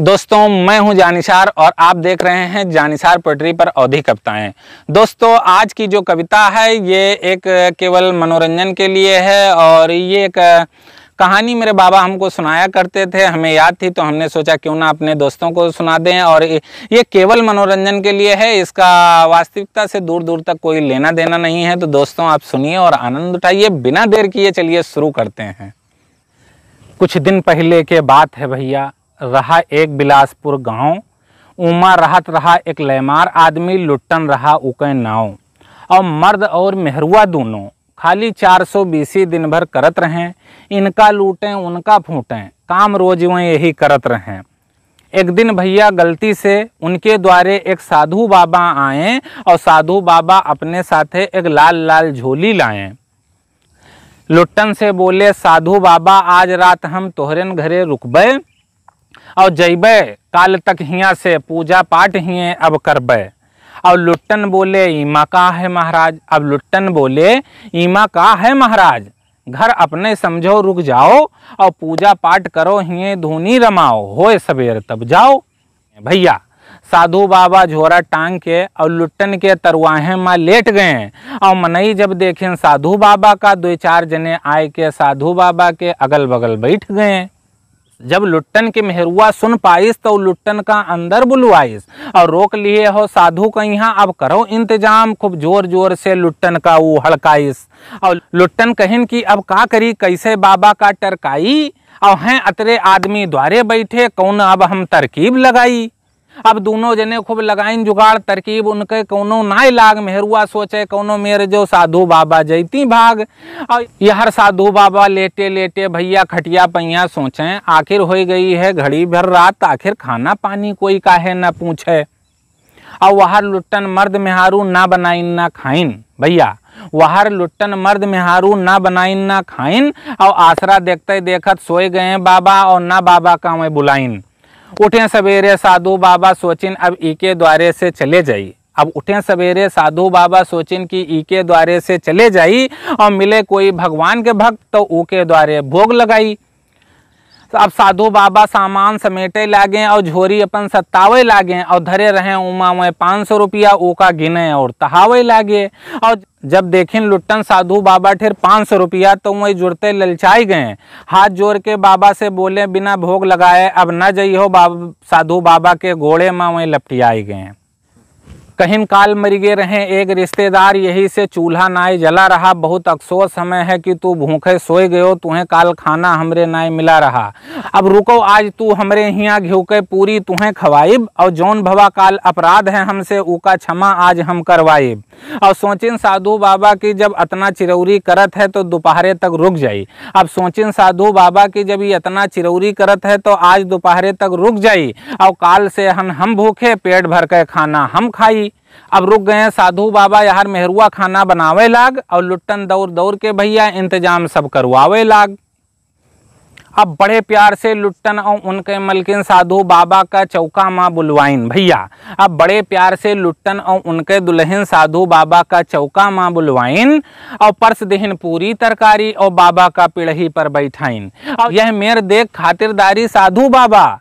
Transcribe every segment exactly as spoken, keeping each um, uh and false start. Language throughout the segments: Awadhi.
दोस्तों, मैं हूं जानिसार और आप देख रहे हैं जानिसार पोएट्री पर अवधी कविताएं। दोस्तों, आज की जो कविता है, ये एक केवल मनोरंजन के लिए है और ये एक कहानी मेरे बाबा हमको सुनाया करते थे, हमें याद थी तो हमने सोचा क्यों ना अपने दोस्तों को सुना दें। और ये, ये केवल मनोरंजन के लिए है, इसका वास्तविकता से दूर दूर तक कोई लेना देना नहीं है। तो दोस्तों, आप सुनिए और आनंद उठाइए। बिना देर किए चलिए शुरू करते हैं। कुछ दिन पहिले के बात है भइया, रहा एक बिलासपुर गाँव, उमा रहत रहा एक लैमार आदमी, लुट्टन रहा उकै नाव। और मर्द और मेहरुआ दूनों खाली चार सौ बीसी दिन भर करत रहें, इनका लूटें उनका फूटें, काम रोज वै यही करत रहें। एक दिन भइया गलती से उनके द्वारे एक साधु बाबा आए और साधु बाबा अपने साथे एक लाल लाल झोली लाए। लुट्टन से बोले, "साधु बाबा, आज रात हम तोहरेन घरे रुकबे और जइबे, काल तक हियाँ से पूजा पाठ हिये अब करबे।" और लुट्टन बोले, "इमा का है महाराज?" अब लुट्टन बोले, "इमा का है महाराज, घर अपने समझो, रुक जाओ और पूजा पाठ करो, हिये धूनी रमाओ, होए सबेर तब जाओ।" भइया, साधु बाबा झोरा टांग के और लुट्टन के तरुआहे मा लेट गए। और मनई जब देखें साधु बाबा का, दुइ चार जने आए के साधु बाबा के अगल बगल बैठ गए। जब लुट्टन के मेहरुआ सुन पाइस तो लुट्टन का अंदर बुलवाइस और रोक लिहे हो साधु कइहाँ, "अब करो इंतजाम।" खूब जोर जोर से लुट्टन का ऊ हड़काइस। और लुट्टन कहिन कि "अब का करी, कैसे बाबा का टरकाई? और हैं अतरे आदमी द्वारे बैठे, कौन अब हम तरकीब लगाई?" अब दूनों जने खूब लगाइन जुगाड़, तरकीब उनके कौनो नाय लाग। मेहरुआ सोचे, "कौनो मेर जो साधु बाबा जैती भाग।" और यहर साधु बाबा लेटे लेटे भइया खटिया पहिया सोचें, आखिर होइ गई है घड़ी भर रात, आखिर खाना पानी कोई काहे न पूछे। और वहर लुट्टन मर्द मेहारू ना बनाइन ना खाइन। भइया, वहर लुट्टन मर्द मेहारू ना बनाइन ना खाइन, और आसरा देखते देखत सोए गए बाबा, और ना बाबा का वै बुलाइन। उठे सबेरे साधु बाबा सोचिन, "अब इके द्वारे से चले जाई।" अब उठे सबेरे साधु बाबा सोचिन कि इके द्वारे से चले जाई और मिले कोई भगवान के भक्त तो उके द्वारे भोग लगाई। तो अब साधु बाबा सामान समेटे लागे और झोरी अपन सत्तावे लागे और धरे रहे उमा वै पाँच सौ रुपया, उका गिने और तहावे लागे। और जब देखिन लुट्टन साधु बाबा ठेर पाँच सौ रुपया तो वै जुड़ते ललचाई गए। हाथ जोर के बाबा से बोले, "बिना भोग लगाए अब न जइहो बाब-, साधु बाबा के गोड़े मा वै लपटियाई गए।" कहिन, "काल मरि गे रहे एक रिश्तेदार, यही से चूल्हा नाय जला रहा। बहुत अफसोस हमें है कि तू भूखे सोए गयो, तुहें काल खाना हमरे नाय मिला रहा। अब रुको, आज तू हमरे हियाँ घिउ के पूरी तुहें खवाइब, और जौन भवा काल अपराध है हमसे, उका क्षमा आज हम करवाइब।" और सोचिन साधु बाबा कि जब अतना चिरौरी करत है तो दोपहरे तक रुक जाई। अब सोचिन साधु बाबा कि जब ये अतना चिरौरी करत है तो आज दोपहरे तक रुक जाई, और काल से हन हम भूखे, पेट भर के खाना हम खाई। अब रुक गए साधु बाबा, यहर मेहरुआ खाना बनावे लाग, और लुट्टन दौड़ दौड़ के भइया इंतजाम सब करवावे लाग। अब बड़े प्यार से लुट्टन और उनके मलकिन साधु बाबा का चौका मा बुलवाइन। भइया, अब बड़े प्यार से लुट्टन और उनके दुलहिन साधु बाबा का चौका मा बुलवाइन और परस दिहिन पूरी तरकारी और बाबा का पिड़ही पर बैठाइन। और यह मेर देख खातिरदारी साधु बाबा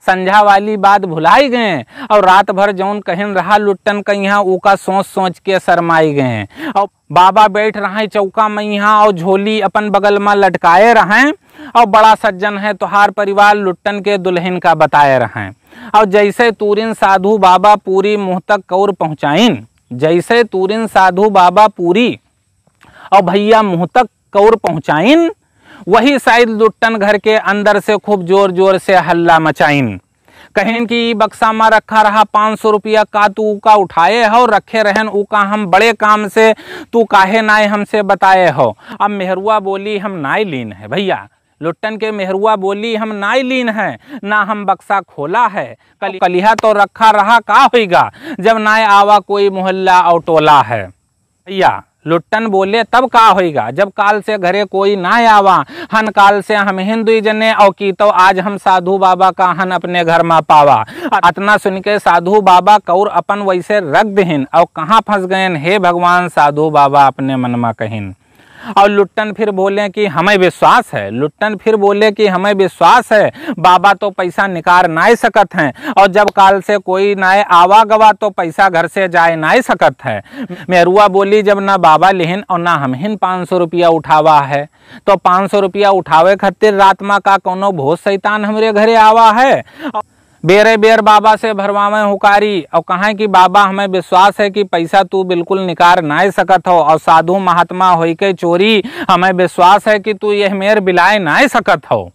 संझा वाली बात भुलाई गए और रात भर जौन कहिन रहा लुट्टन कइहाँ, उका सोच सोच के शरमाई गए। और बाबा बैठ रहे चौका मइहाँ और झोली अपन बगल मा लटकाए रहे और बड़ा सज्जन है तोहार परिवार, लुट्टन के दुलहिन का बताए रहे। और जैसे तूरिन साधु बाबा पूरी मुँह तक कौर पहुँचाइन, जैसे तूरिन साधु बाबा पूरी और भइया मुँह तक कौर पहुँचाइन, वही साइद लुट्टन घर के अंदर से खूब जोर जोर से हल्ला मचाइन। कहिन कि "ई बक्सा मा रखा रहा पाँच सौ रुपया, का तू उका उठाए हो? रखे रहन उका हम बड़े काम से, तू काहे नाय हमसे बताए हो?" अब मेहरुआ बोली, "हम नाय लीन है भइया।" लुट्टन के मेहरुआ बोली, "हम नाय लीन है, ना हम बक्सा खोला है। कल-, कलिहा तो रखा रहा, का होइगा, जब नाय आवा कोई मोहल्ला और टोला है।" भइया, लुट्टन बोले, "तब का होइगा, जब काल से घरे कोई ना आवा, हन काल से हम हिन दुई जने, और की तो आज हम साधु बाबा का हन अपने घर मा पावा।" अतना सुन के साधु बाबा कौर अपन वैसे रख दिहिन, और कहाँ फंस गएन, "हे भगवान," साधु बाबा अपने मन मा कहिन। और लुट्टन फिर बोले कि हमें विश्वास है, लुट्टन फिर बोले कि हमें विश्वास है, बाबा तो पैसा निकार नाय सकत हैं, और जब काल से कोई नाय आवा गवा तो पैसा घर से जाए नाय सकत है। मेहरुआ बोली, जब ना बाबा लिहिन और ना हमहिन पाँच सौ रुपया उठावा है, तो पाँच सौ रुपया उठावे खातिर रात मा का कौनो भूत शैतान हमरे घरे आवा है? बेरे बेर बाबा से भरवावे हुकारी और कहें कि बाबा, हमें विश्वास है कि पैसा तू बिल्कुल निकार नाय सकत हो, और साधु महात्मा होई के चोरी, हमें विश्वास है कि तू यह मेर बिलाए नाय सकत हो।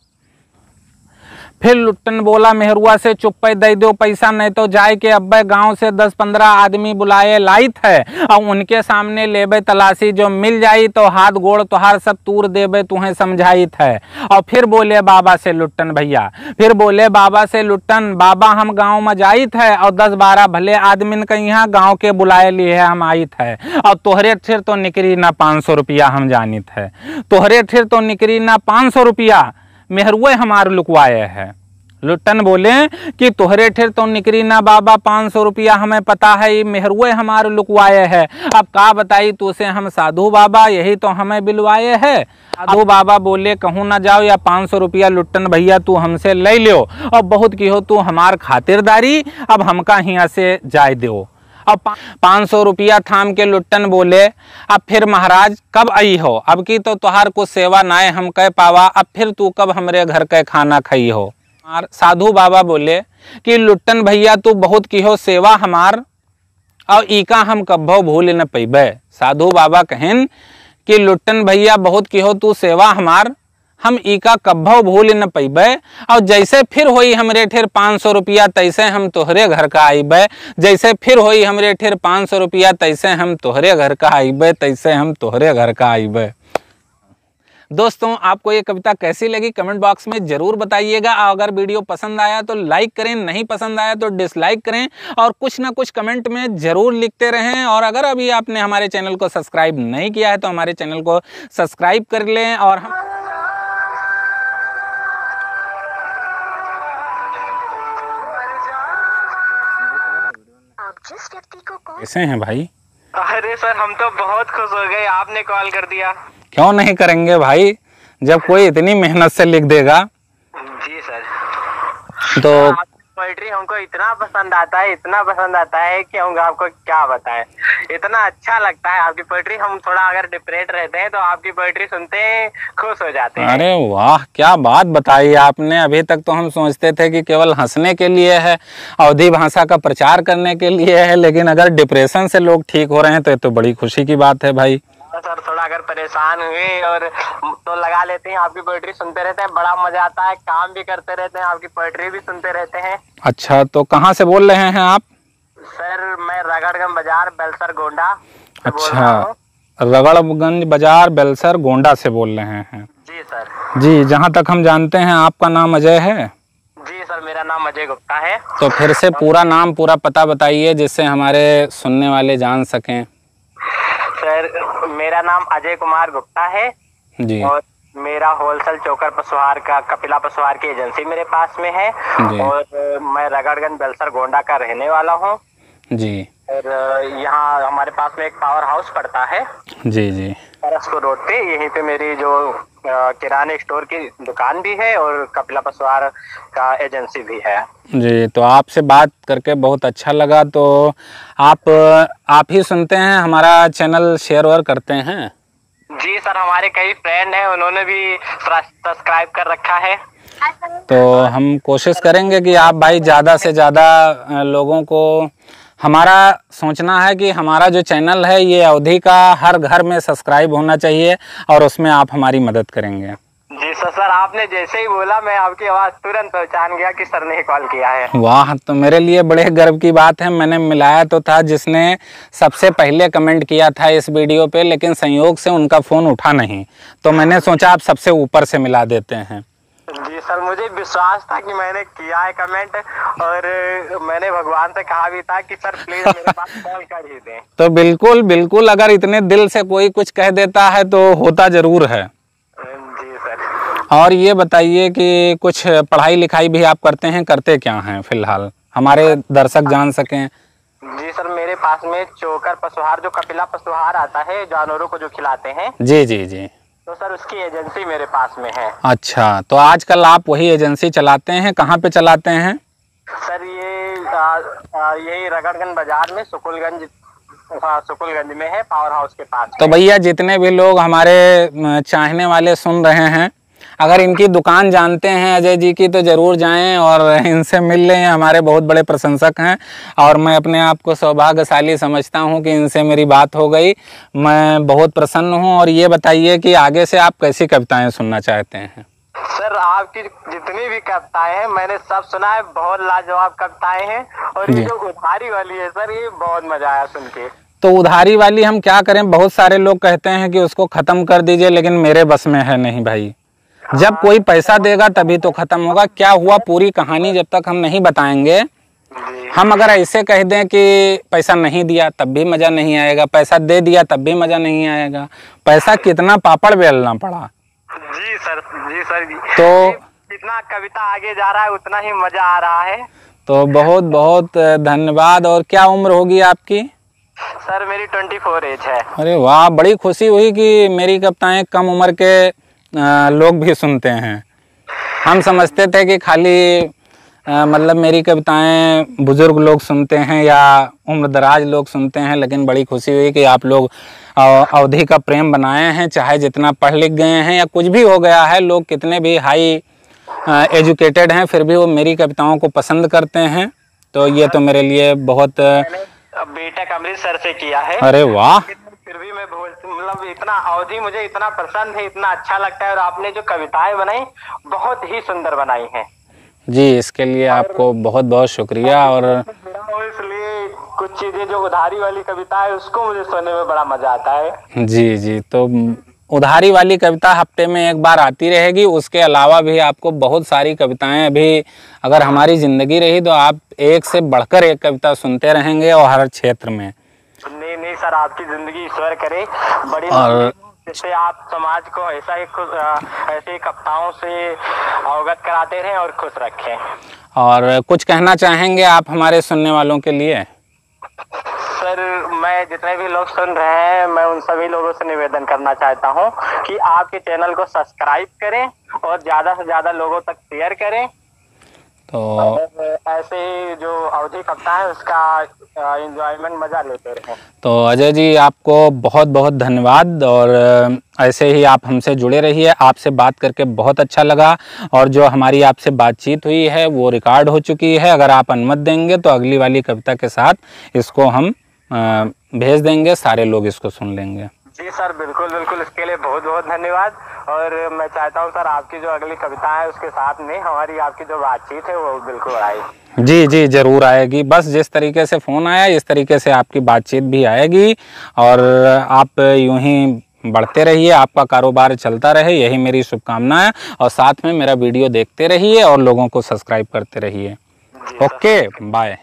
फिर लुट्टन बोला मेहरुआ से, चुप्पे दे दो पैसा, नहीं तो जाए के अब्बे गांव से दस पन्द्रह आदमी बुलाए लाइत है, और उनके सामने लेबे तलाशी, जो मिल जाई तो हाथ गोड़ तोहार सब तूर देबे, तुहें समझाइत है। और फिर बोले बाबा से लुट्टन भैया, फिर बोले बाबा से लुट्टन, बाबा हम गांव में जाइत है और दस बारह भले आदमिन के यहाँ गांव के बुलाए लिए हम आइत है, और तोहरे ठेर तो निकरी ना पाँच सौ रुपया हम जानित है, तोहरे ठेर तो निकरी ना पाँच सौ रुपया, मेहरुए हमार लुकवाए है। लुट्टन बोले कि तोहरे ठेर तो निकरी ना बाबा पाँच सौ रुपया, हमें पता है ये मेहरुए हमार लुकवाए है। अब का बताई तू से हम साधु बाबा, यही तो हमें बिलवाए है। साधु बाबा बोले, कहूँ ना जाओ, या पाँच सौ रुपया लुट्टन भैया तू हमसे ले लियो, और बहुत किहो तू हमार खातिरदारी, अब हमका हियाँ से जाए दो। अब पा-, पाँच सौ रुपया थाम के लुट्टन बोले, अब फिर महाराज कब आई हो? अब की तो तोहार कुछ सेवा नाय हम कह पावा, अब फिर तू कब हमरे घर के खाना खाई हो? और साधु बाबा बोले कि लुट्टन भैया तू बहुत किहो सेवा हमार, और ईका हम कब्भो भूल न पइबे। साधु बाबा कहिन कि लुट्टन भैया बहुत किहो तू सेवा हमार, हम ईका कब्भो भूल न पइबे, और जैसे फिर होई हमरे ठेर पाँच सौ रुपया तैसे हम तोहरे घर का आइबे, जैसे फिर होई हमरे ठेर पाँच सौ रुपया तैसे हम तोहरे घर का आइबे, तैसे हम तोहरे घर का आइबे। दोस्तों, आपको ये कविता कैसी लगी, comment box में ज़रूर बताइएगा। और अगर video पसंद आया तो like करें, नहीं पसंद आया तो dislike करें, और कुछ ना कुछ comment में ज़रूर लिखते रहें। और अगर अभी आपने हमारे channel को subscribe नहीं किया है तो हमारे channel को subscribe कर लें। और हम आप जिस व्यक्ति को call कैसे हैं भाई? अरे सर, हम तो बहुत खुश हो गए, आपने call कर दिया। क्यों नहीं करेंगे भाई, जब कोई इतनी मेहनत से लिख देगा। जी सर। तो आपकी poetry हमको इतना पसंद आता है, इतना पसंद आता है कि हम आपको क्या बताएं, इतना अच्छा लगता है आपकी poetry। हम थोड़ा अगर depressed रहते हैं तो आपकी poetry सुनते ही खुश हो जाते हैं। अरे वाह, क्या बात बताई आपने। अभी तक तो हम सोचते थे कि केवल हंसने के लिए है, अवधी भाषा का प्रचार करने के लिए है, लेकिन अगर depression से लोग ठीक हो रहे हैं तो ये तो बड़ी खुशी की बात है भाई। हाँ सर, थोड़ा अगर परेशान हुए और तो लगा लेते हैं, आपकी poetry सुनते रहते हैं, बड़ा मजा आता है, काम भी करते रहते हैं, आपकी poetry भी सुनते रहते हैं। अच्छा, तो कहाँ से बोल रहे हैं आप? सर, मैं रगड़गंज बाजार, बेलसर, गोंडा से बोल रहा हूँ। अच्छा, रगड़गंज बाजार, बेलसर, गोंडा से बोल रहे हैं। जी सर। जी, जहाँ तक हम जानते हैं, आपका नाम अजय है? जी सर, मेरा नाम अजय गुप्ता है। तो फिर से पूरा नाम, पूरा पता बताइए, जिससे हमारे सुनने वाले जान सकें। सर, मेरा नाम अजय कुमार गुप्ता है। जी। और मेरा wholesale चोकर पशुहार का, कपिला पशुहार की agency मेरे पास में है। जी। और मैं रगड़गंज बेलसर गोंडा का रहने वाला हूँ। जी। और यहाँ हमारे पास में एक power house पड़ता है। जी, जी। परसको रोड पे, यहीं पे मेरी जो, अ, किराने store की दुकान भी है और कपिला पशुहार का agency भी है। जी, तो आपसे बात करके बहुत अच्छा लगा। तो आप, आप ही सुनते हैं, हमारा channel share वेयर करते हैं? जी सर, हमारे कई friend हैं, उन्होंने भी सब्स-, subscribe कर रखा है। तो हम कोशिश करेंगे कि आप भाई ज़्यादा से ज़्यादा, अ, लोगों को, हमारा सोचना है कि हमारा जो channel है ये अवधी का हर घर में subscribe होना चाहिए और उसमें आप हमारी मदद करेंगे। जी सर, सर आपने जैसे ही बोला मैं आपकी आवाज़ तुरंत पहचान गया कि सर ने ही call किया है। वाह, तो मेरे लिए बड़े गर्व की बात है। मैंने मिलाया तो था जिसने सबसे पहले comment किया था इस video पे, लेकिन संयोग से उनका phone उठा नहीं, तो मैंने सोचा आप सबसे ऊपर से मिला देते हैं। जी सर, मुझे विश्वास था कि मैंने किया है comment, और मैंने भगवान से कहा भी था कि सर please मेरे पास call कर ही दें। तो बिल्कुल, बिल्कुल, अगर इतने दिल से कोई कुछ कह देता है तो होता ज़रूर है। जी सर। और ये बताइए कि कुछ पढ़ाई लिखाई भी आप करते हैं, करते क्या हैं फिलहाल, हमारे दर्शक जान सकें? जी सर, मेरे पास में चोकर पशुहार, जो कपिला पशुहार आता है जानवरों को जो खिलाते हैं, जी, जी, जी। तो सर, उसकी एजेंसी मेरे पास में है। अच्छा, तो आजकल आप वही एजेंसी चलाते हैं, कहाँ पे चलाते हैं? सर, ये, आ, आ, यही रगड़गंज बाजार में, सुकुलगंज, हाँ, सुकुलगंज में है, पावर हाउस के पास तो में। भैया, जितने भी लोग हमारे, अ, चाहने वाले सुन रहे हैं, अगर इनकी दुकान जानते हैं अजय जी की, तो ज़रूर जाएं और इनसे मिल लें। हमारे बहुत बड़े प्रशंसक हैं और मैं अपने आप को सौभाग्यशाली समझता हूं कि इनसे मेरी बात हो गई। मैं बहुत प्रसन्न हूं। और ये बताइए कि आगे से आप कैसी कविताएं सुनना चाहते हैं? सर, आपकी जितनी भी कविताएं हैं, मैंने सब सुना है, बहुत लाजवाब कविताएं हैं। और ये जी। जो उधारी वाली है सर, ये बहुत मजा आया सुन के। तो उधारी वाली हम क्या करें, बहुत सारे लोग कहते हैं कि उसको ख़त्म कर दीजिए, लेकिन मेरे बस में है नहीं भाई। जब कोई पैसा देगा तभी तो ख़त्म होगा। क्या हुआ, पूरी कहानी जब तक हम नहीं बताएंगे, जी। हम अगर ऐसे कह दें कि पैसा नहीं दिया तब भी मज़ा नहीं आएगा, पैसा दे दिया तब भी मज़ा नहीं आएगा। पैसा कितना पापड़ बेलना पड़ा। जी सर, जी सर, जी। तो ये जितना कविता आगे जा रहा है उतना ही मजा आ रहा है। तो बहुत बहुत धन्यवाद। और क्या उम्र होगी आपकी? सर, मेरी ट्वेंटी फ़ोर एज है। अरे वाह, बड़ी खुशी हुई कि मेरी कविताएं कम उम्र के, अ, लोग भी सुनते हैं। हम समझते थे कि खाली, अ, मतलब मेरी कविताएं बुजुर्ग लोग सुनते हैं या उम्रदराज लोग सुनते हैं, लेकिन बड़ी खुशी हुई कि आप लोग, अ, अवधी का प्रेम बनाए हैं, चाहे जितना पढ़ लिख गए हैं या कुछ भी हो गया है, लोग कितने भी हाई, अ, एजुकेटेड हैं, फिर भी वो मेरी कविताओं को पसंद करते हैं। तो ये तो मेरे लिए बहुत, अ, मैंने बीटेक अमृतसर से किया है। अरे वाह। फिर भी मैं भोज-, मतलब इतना अवधी मुझे इतना पसंद है, इतना अच्छा लगता है, और आपने जो कविताएं बनाई, बहुत ही सुंदर बनाई हैं। जी, इसके लिए और आपको बहुत-बहुत शुक्रिया। और जुड़ा हूँ, इसलिए कुछ चीजें जो उधारी वाली कविता है, उसको मुझे सुनने में बड़ा मजा आता है। जी, जी, तो उधारी वाली कविता हफ्ते में एक बार आती रहेगी। उसके अलावा भी आपको बहुत सारी कविताएं अभी, अगर हमारी जिंदगी रही तो आप एक से बढ़कर एक कविता सुनते रहेंगे और हर क्षेत्र में। नहीं, नहीं सर, आपकी जिंदगी ईश्वर करे, बड़ी और लंबी हो, जिससे आप समाज को ऐसा ही खुश, अ, ऐसे ही कविताओं से अवगत कराते रहें और खुश रखें। और कुछ कहना चाहेंगे आप हमारे सुनने वालों के लिए? सर, मैं जितने भी लोग सुन रहे हैं, मैं उन सभी लोगों से निवेदन करना चाहता हूँ कि आपके चैनल को सब्सक्राइब करें और ज्यादा से ज्यादा लोगों तक शेयर करें। तो और ऐसे ही जो अवधी कविता है, उसका, अ, एंजॉयमेंट, मजा लेते रहें। तो अजय जी, आपको बहुत-बहुत धन्यवाद और, अ, ऐसे ही आप हमसे जुड़े रहिए। आपसे बात करके बहुत अच्छा लगा और जो हमारी आपसे बातचीत हुई है, वो रिकॉर्ड हो चुकी है। अगर आप अनुमति देंगे, तो अगली वाली कविता के साथ इसको हम, अ, भेज देंगे, सारे लोग इसको सुन लेंगे। जी सर, बिल्कुल, बिल्कुल, इसके लिए बहुत-बहुत धन्यवाद। और मैं चाहता हूँ सर, आपकी जो अगली कविता है, उसके साथ में हमारी आपकी जो बातचीत है, वो बिल्कुल आए। जी, जी, जरूर आएगी। बस जिस तरीके से फोन आया, इस तरीके से आपकी बातचीत भी आएगी और आप यूं ही बढ़ते रहिए, आपका कारोबार चलता रहे, यही मेरी शुभकामना है। और साथ में मेरा वीडियो देखते रहिए और लोगों को सब्सक्राइब करते रहिए। जी सर। Okay, bye.